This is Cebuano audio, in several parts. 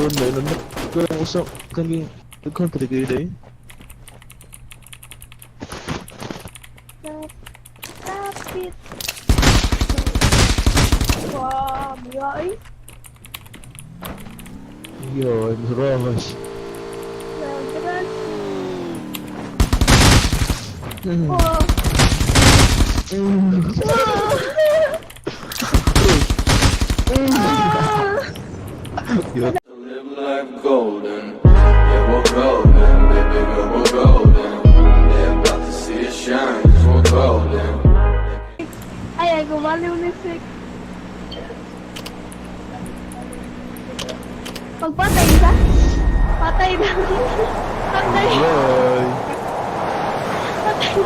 Na na ko usa kani daghan pa kayo day. Kapit. Wow, biya eh. Yo, rush. Nagras. Wow. Wow. Ah! Yo. Live life golden. Yeah, we're golden. Baby girl, we're golden. They're about to see us shine, 'cause we're golden. Ay, ay, gumaliw ni Sik. Pagpatay ka? Patay na. Patay. Yoy. Patay.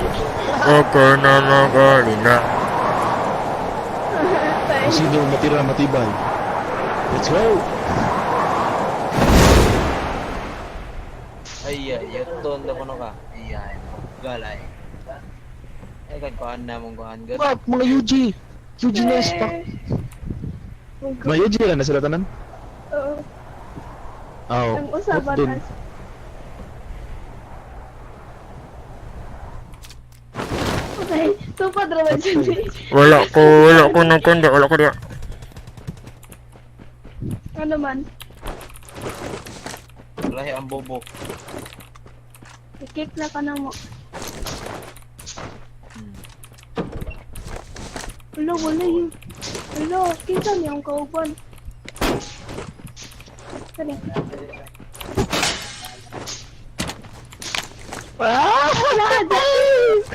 Okay na magalina. Patay. Sino matira matibay. Let's go. Ay, ay, yaton na kuno ka. Ay, ay, galay. Ay, kan kuan na mong kuan gud. Fuck, mga UG. UG na fuck. Mga UG na sila tanan. Oo. Oh. Ang usapan dun. as. Patay. Tupad raman siya. Wala ko nang kundi, wala ko diya. Ano man? Lahi ang bobo. I-kick na ka na mo. Wala, wala yun. Wala, kita niya ang kauban. Kani. Ah! Wala, dali!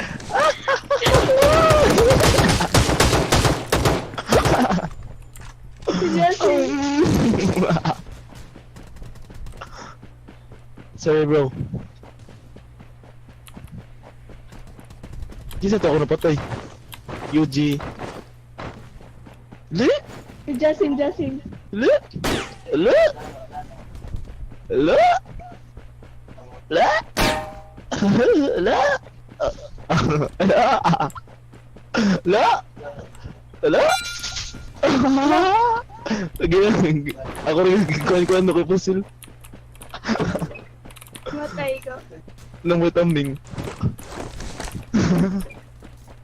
Si Jesse. Sorry, bro. Di sa to ako napatay. UG. Le? Si Justin, Justin. Le? Le? Le? Le? Le? Le? Le? Le? Ganyan, ako rin kuhan-kuhan na kay Pusil. Matay ko. Nang may tambing.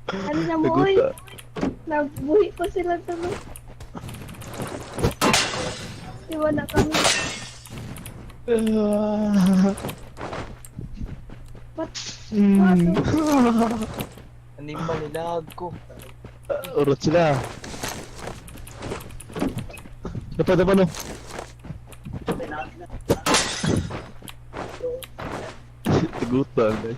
Ano na mo, oy? Naguta. Nagbuhi pa sila tulo. Iwan na kami. What? Animal nilag ko. Urot sila. Dapat dapat no. Tagutan eh.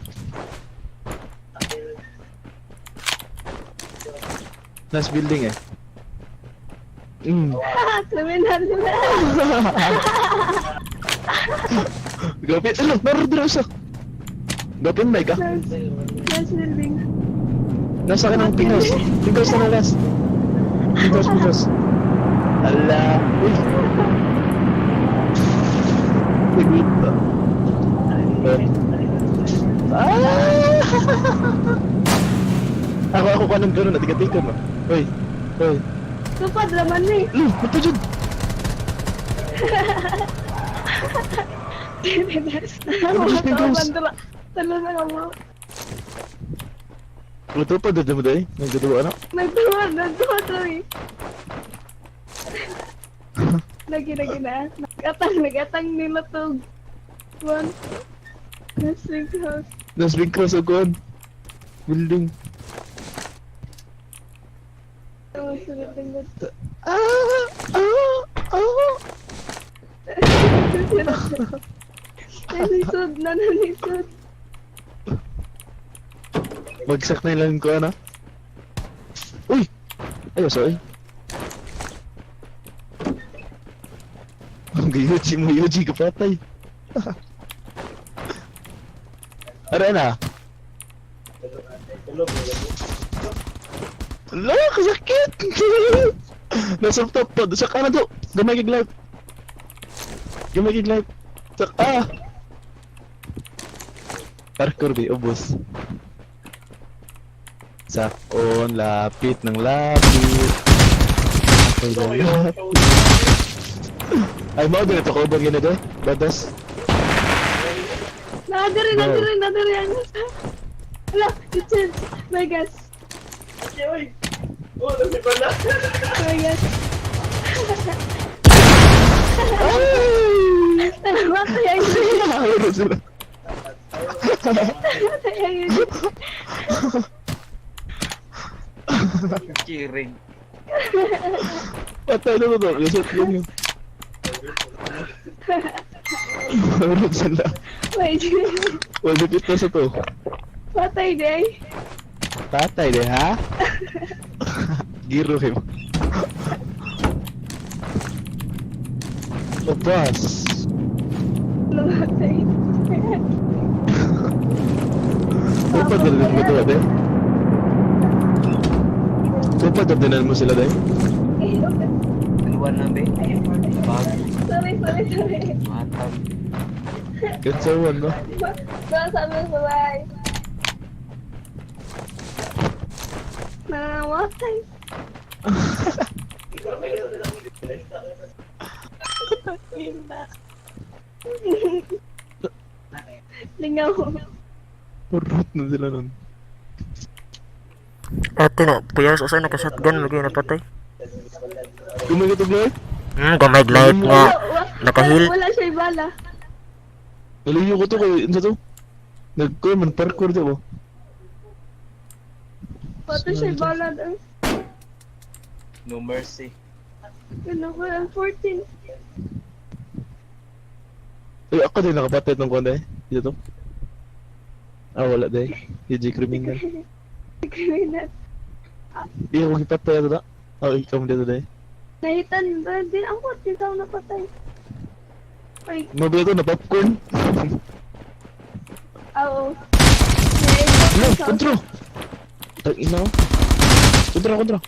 Nice building eh. Kriminal sila. Grabe, ano, naroon din siya. Gapin may ka? Nice, nice building. Nasa akin ang Pinos. Pinos na last. Pinos, Pinos. Ala. Uy. Naguta. Ah! Ako ka nang gano'n. Natika-tika mo. Uy. Uy. Tupad raman ni. Lu, matujud. Mga kauban talo na ka mo. Matupad na mo dahil. Nagdadawa na. Nagtuwa, nagtuwa to eh. Lagi, lagi na. Nagatang, nagatang nila to. One. Nice big house. Nas big cross o kuan. Building. Oh, sa building. Ah! Ah! Ah! Nalisod na, nalisod. Bagsak na ilan ko, ano? Uy! Ay, sorry. Ang Yuji mo, Yuji, kapatay. Ara na. Ala, kasakit! Nasa top pa. Sa kanan to. Gamay kag life. Gamay kag life. Sa ah! Parkour ba, ubos. Sakon, lapit ng lapit. Ako'y lapit. Ay, mao din ito kauban gani doy. Badas. Nadiri, No. nadiri, nadiri. Ano sa? Hala, it's my gas. My gas. Ay! Namatay ang Nakahulog sila. Namatay ang yun. Cheering. Patay na to. Reset yun yun. Nahulog sila. Wait. Wala kita sa to. Patay day. Tatay de ha? Giro him. Labas. Namatay. Upad na rin mo to, ate. Upad na din mo sila, day. Dalawa na be. Bag. Sorry, sorry, sorry. Matag. It's a one, no? Bye, sabi ko, bye. Namatay. Lingaw. Purot na sila nun. Ate na, puyas usa naka shotgun lagi napatay. Gumagit og life? Gamay light nga. Nakahil. Wala siya bala. Naliyo ko to kay, ano to? Nagko man parkour di ba? Pato siya bala daw. No mercy. Ano ko, ang 14. Ay, ako din nakapatay ng kuwan, day. Dito to. Ah, wala, day. DJ Criminal. Criminal. Di ako gipatay ato da. Oh, ikaw mo dito, day. Nahitan ba? Di, ang 14 taon napatay. Ay, Mabili to na popcorn. oo. No, kontro! Tag ina. Oh. Kontra, kontra.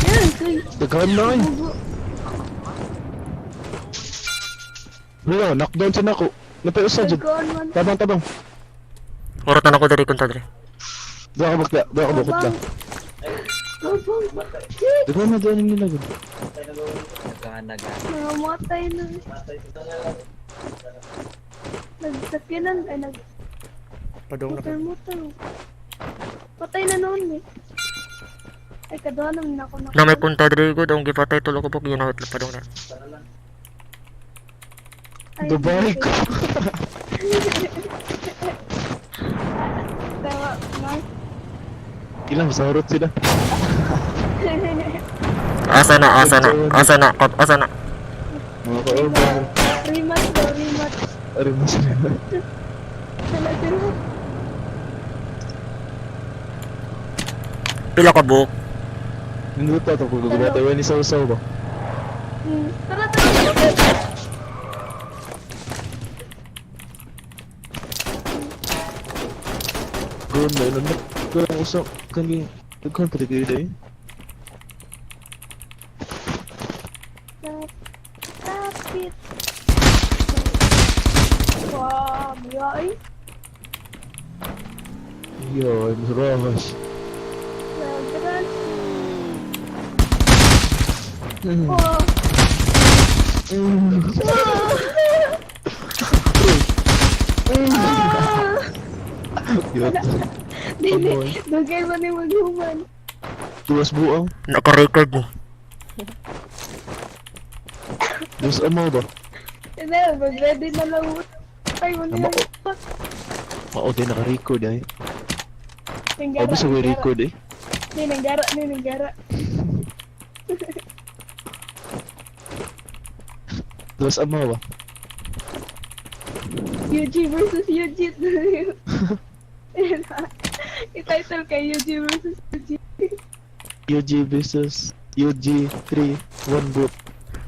Yan, tuy. Daghan na eh. Bugo. Wala, knockdown sa nako. Napay usa jud. Nagkoon man. Tabang, tabang. Urot na nako diri kontra diri. Doon ako bakla, doon ako bakla. Tabang. Daghan na doon nila gud. Naganaga. Nangamatay na. Nagsakinan, ay nag Padung na. motor motor. Patay na noon eh. Ay, kaduha naman ako na. Na may punta diri gud ang gipatay tulo ko pag yun padung na. Ay, Dubai ko. Tawa, Mark. Ilang sa harot sila. Asa na, asa na, asa na, kap, asa na. Mga ka-urban. Rematch daw, rematch. Ari mo sila. Sila sila. Pila ka buok? Nindot to kung gugubata ni saw-saw ba. Tara, tara, tara. Gun na ilan na. Kulang usa kani daghan pa kayo day. Kapit. Wow, ay. Yo, I'm rush. Grabe. Wow. Wow. Yo, Dili, Amoy. dugay man ni maghuman. Duwas buang. Naka-record ni. Duwas amaw ba? Hindi, mag-ready na lang. Ay, mo niya. Mao din naka-record ay. Nanggara. Abi sa way record eh. Ni nanggara, ni nanggara. Duwas amaw ba? UG versus UG. I-title kay UG versus UG. UG versus UG 3 1 boot.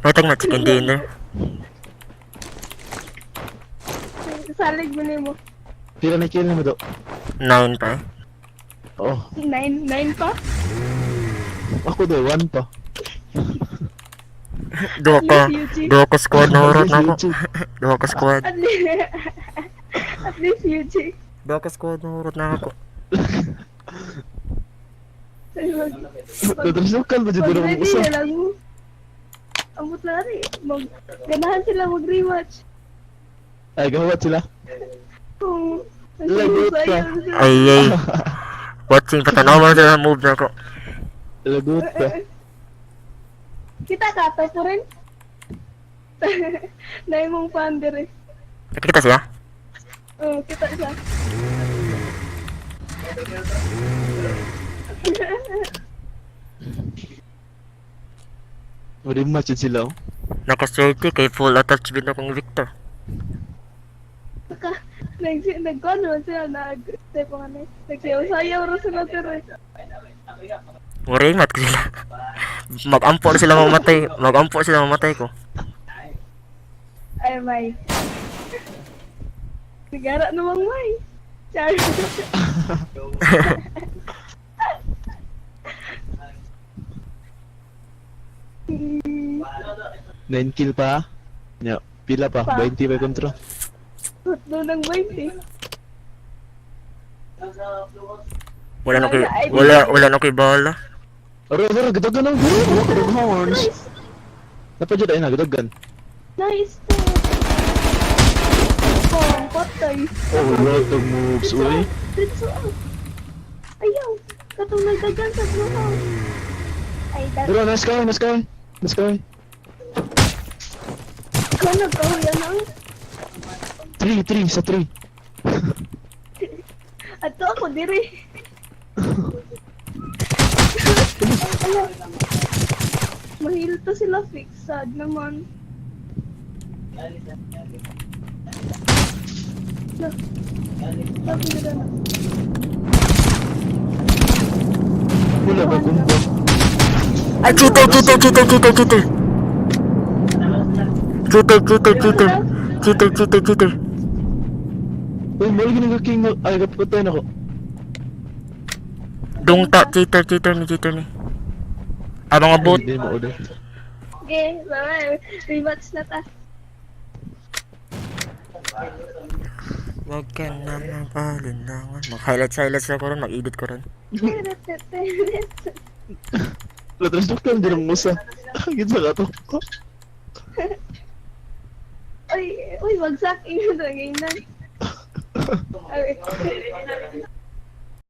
May tag na chicken dinner. Salig mo ni mo. Pila na kill na mo do? 9 pa eh. Oh, Nine, nine pa? ako do 1 pa. Duha ka, duha ka squad na urot na ako. UG. Duha ka squad. At least, at least UG. Duha ka squad na urot na ako. Mag, Dadrosukal ba jud pag mo ready usa? na lang mo. Ambot na rin. Mag, ganahan sila mag-rematch. Ay, gahuwat sila. Kung Lagot ka. Ay ay. Watching patanaw man sila move na ako. Lagot ka. Kita ka, to po rin. Na imong pander eh. Nakita siya? Oo, kita siya. Rematch yun sila, oh. Naka-30 kay full attachment akong Victor. Saka, nag, nagkuhan naman sila, nag, step on eh. Nagsayaw-sayaw rin sila pero eh. Muringat ko sila. Magampo na sila mamatay. Magampo sila mamatay ko. Ay, may. Sigara namang may. Char. 9 kill pa. Nya, pila pa? Pa. 20 pa kontra. Tatlo ng 20. Wala na kay wala na kay bala. Aro, aro, gadagan ang guro. Gadagan horns. Nice! Napadyo na, gadagan. Nice to! Oh, patay. Oh, lot of moves, uy. Dito ah. Ayaw! Katong nagdagan sa blue house. Ay, dati. Pero, nice guy, nice guy. Nice guy. Ikaw nagkahuyan na. 3, 3, sa 3. Ato ako diri. Ala. Mahil to sila fix. Sad naman. Na. Sabi nila na. Wala ba kumba? Ay, cheater, cheater, cheater, cheater, cheater. Cheater, cheater, cheater. Cheater, cheater, cheater. Uy, mahal ginaga king na. Ay, kapatay na ko. Dungta, cheater, cheater ni, cheater ni. Ah, mga bot. Hindi mo order. Okay, bye. Rematch na ta. Wag ka na mapalinlangan. Mag-highlights, highlights na ko ron. Mag-edit ko ron. Latras na ka, hindi nang musa. Gitsa ka to. Uy, uy, bagsak. Ingat ang inan. Ay.